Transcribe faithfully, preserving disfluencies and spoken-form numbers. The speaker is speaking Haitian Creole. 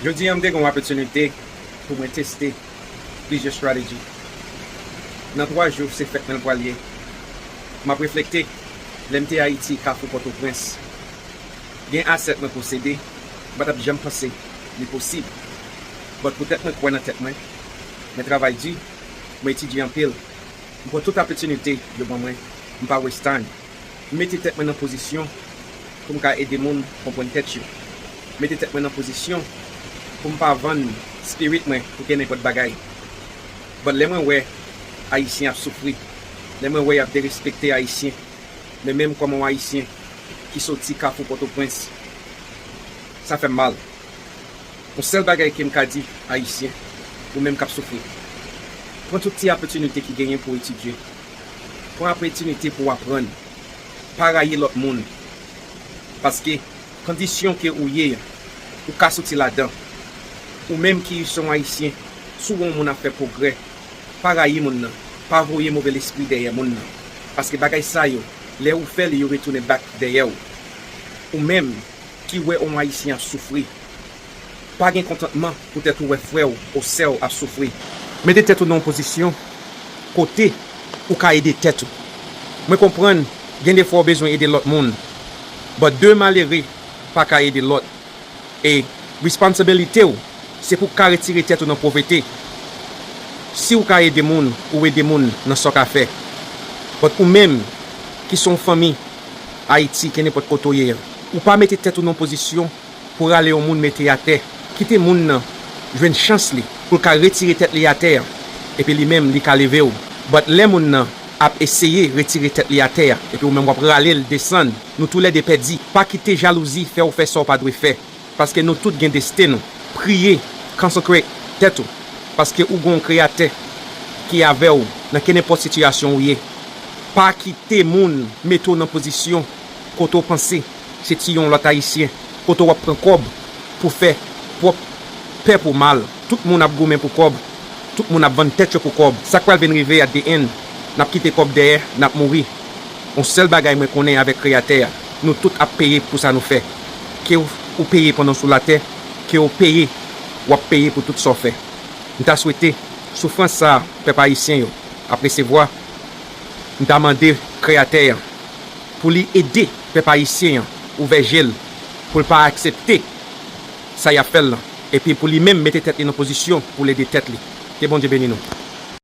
Jodi a, m te gen yon opòtinite pou mwen teste plizyè strateji. Nan twa jou, se fèt mwen l pral ye. M ap reflekte, lè m te Ayiti, Kafou Pòtoprens, gen asèt mwen posede, m pa t ap janm panse li posib. But poutèt mwen kwè nan tèt mwen, mwen travay di, mwen etidye anpil, m pran tout opòtinite yo ban mwen, m pa waste time. M mete tèt mwen nan pozisyon pou m ka ede moun konprann tèt yo. M mete tèt mwen nan pozisyon pou m pa vann spirit mwen pou kenenpòt bagay. But lè mwen wè Ayisyen ap soufri, lè mwen wè y ap derespekte Ayisyen, men menm kòm yon Ayisyen ki soti Kafou Pòtoprens, sa fè m mal. Yon sèl bagay ke m ka di Ayisyen, ou menm k ap soufri, pran tout ti opòtinite ki genyen pou w etidye. Pran opòtinite pou w aprann. Pa rayi lòt moun. Paske kondisyon ke ou ye a, ou ka soti ladan. Ou menm ki se yon Ayisyen, si w wè yon moun ap fè pwogrè, pa rayi moun nan. Pa voye move lespri dèyè moun nan. Paske bagay sa yo, lè ou fè li, yo retounen back dèyè w. Ou menm ki wè yon Ayisyen ap soufri, pa gen kontantman poutèt ou wè frè w ou sè w ap soufri. Mete tèt ou nan yon pozisyon kote ou ka ede tèt ou. Mwen konprann, gen de fwa w bezwen ede lòt moun, but de malere pa ka ede lòt. E responsibility w, se pou w ka retire tèt ou nan povrete. Si w ka ede moun, ou ede moun nan sa w ka fè. But ou menm, ki se yon fanmi Ayiti, kenenpòt kote w ye a, ou pa mete tèt ou nan yon pozisyon pou rale yon moun mete atè. Kite moun nan jwenn chans li pou l ka retire tèt li atè a, epi li menm li ka leve w. But lè moun nan ap eseye retire tèt li atè a, epi ou menm w ap rale l desann, nou toulède pèdi. Pa kite jalouzi fè w fè sa w pa dwe fè, paske nou tout gen desten nou. Priye, consecrate tèt ou, paske ou gen yon Kreyatè ki avè w nan kenenpòt sitiyasyon ou ye. Pa kite moun mete w nan pozisyon kote w panse se ti yon lòt Ayisyen, kote w ap pran kòb pou fè pwòp pèp ou mal. Tout moun ap goumen pou kòb, tout moun ap vann tèt yo pou kòb. Sa k pral vin rive at the end, n ap kite kòb dèyè, n ap mouri. Yon sèl bagay mwen konnen avèk Kreyatè a, nou tout ap peye pou sa nou fè. Ke w, ou peye pandan w sou latè, ke w peye, w ap peye pou tout sa w fè. M ta swete soufrans sa a pèp ayisyen yo ap resevwa, m ta mande Kreyatè a pou li ede pèp ayisyen an ouvè je l, pou l pa aksepte sa y ap fè l lan, epi pou li menm mete tèt li nan pozisyon pou l ede tèt li. Ke Bondye beni nou.